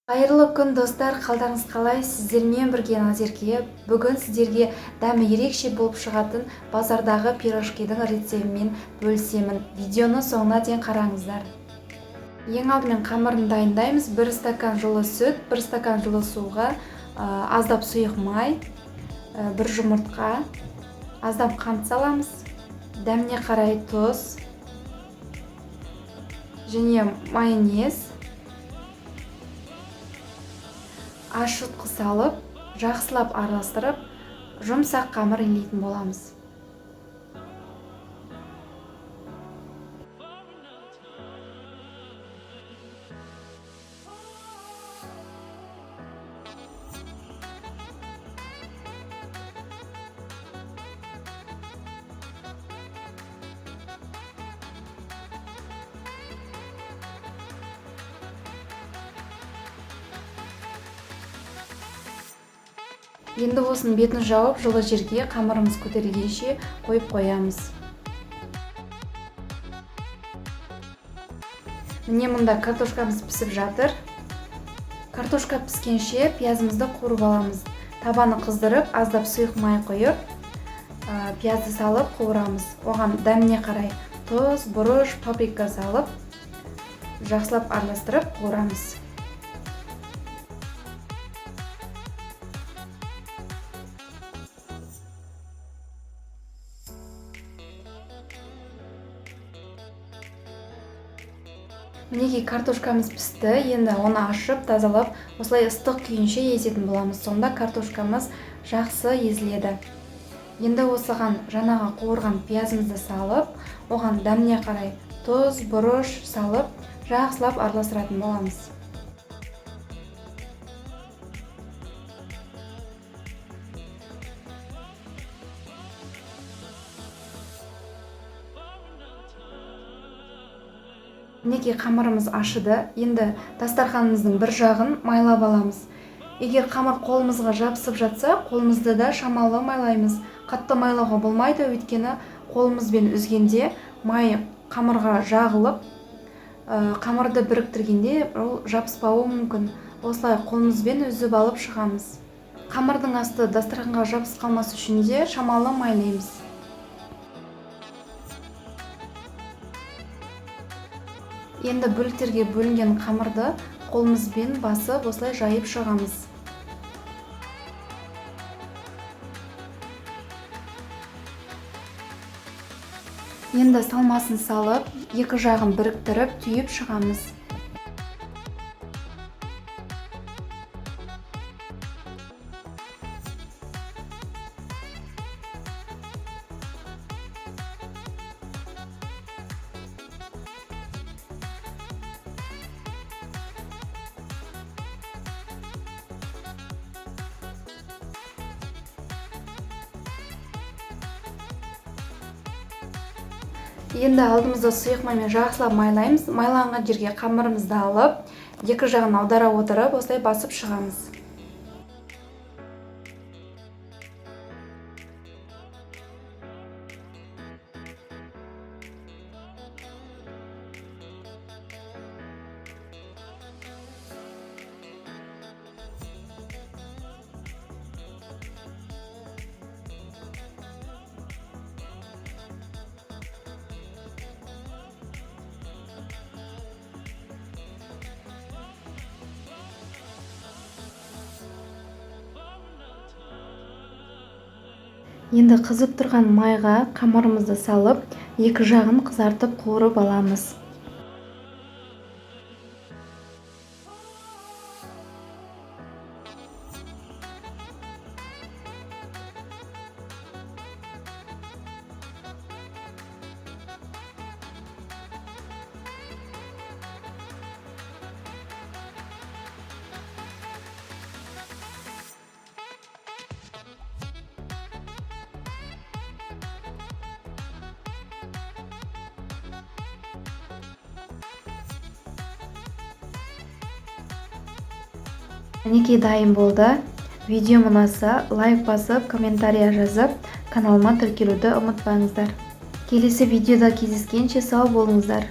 Қайырлы күн, достар! Қалдарыңыз қалай? Сіздермен бірге Назерке. Бүгін сіздерге дәмі ерекше болып шығатын базардағы пирожкидің рецептімен бөлісемін. Видеоны соңына дейін қараңыздар. Ең алдымен қамырын дайындаймыз. 1 стакан жылы сүт, 1 стакан жылы суға аздап сұйық май, 1 жұмыртқа, аздап қант саламыз, дәміне қарай тұз және майонез, ашытқы салып, жақсылап араластырып, жұмсақ қамыр илейтін боламыз. Енді осының бетін жауып, жылы жерге қамырымыз көтерілгенше қойып қоямыз. Міне, мұнда картошкамыз пісіп жатыр. Картошка піскенше пиязымызды қуырып аламыз. Табаны қыздырып, аздап сұйық май құйып, пиязды салып қуырамыз. Оған дәміне қарай тұз, бұрыш, паприка салып, жақсылап араластырып қуырамыз. Мінекей, картошкамыз пісті. Енді оны ашып, тазалап, осылай ыстық күйінше езетін боламыз. Сонда картошкамыз жақсы езіледі. Енді осыған жаңағы қуырған пиязымызды салып, оған дәміне қарай тұз, бұрыш салып, жақсылап араластыратын боламыз. Мінекей, қамырымыз ашыды. Енді дастарханымыздың бір жағын майлап аламыз. Егер қамыр қолымызға жабысып жатса, қолымызды да шамалы майлаймыз. Қатты майлауға болмайды, өйткені қолымызбен үзгенде май қамырға жағылып, қамырды біріктіргенде ол жабыспауы мүмкін. Осылай қолымызбен үзіп алып шығамыз. Қамырдың асты дастарханға жабысып қалмас үшін де шамалы майлаймыз. Енді бөліктерге бөлінген қамырды қолымызбен басып, осылай жайып шығамыз. Енді салмасын салып, екі жағын біріктіріп, түйіп шығамыз. Енді алдымызда сұйық маймен жақсылап майлаймыз. Майланған жерге қамырымызды алып, екі жағын аудара отырып, осылай басып шығамыз. Енді қызып тұрған майға қамырымызды салып, екі жағын қызартып қуырып аламыз. Мінекей, дайын болды. Видеом ұнаса, лайк басып, комментария жазып, каналыма тіркелуді ұмытпаңыздар. Келесі видеода кездескенше сау болыңыздар.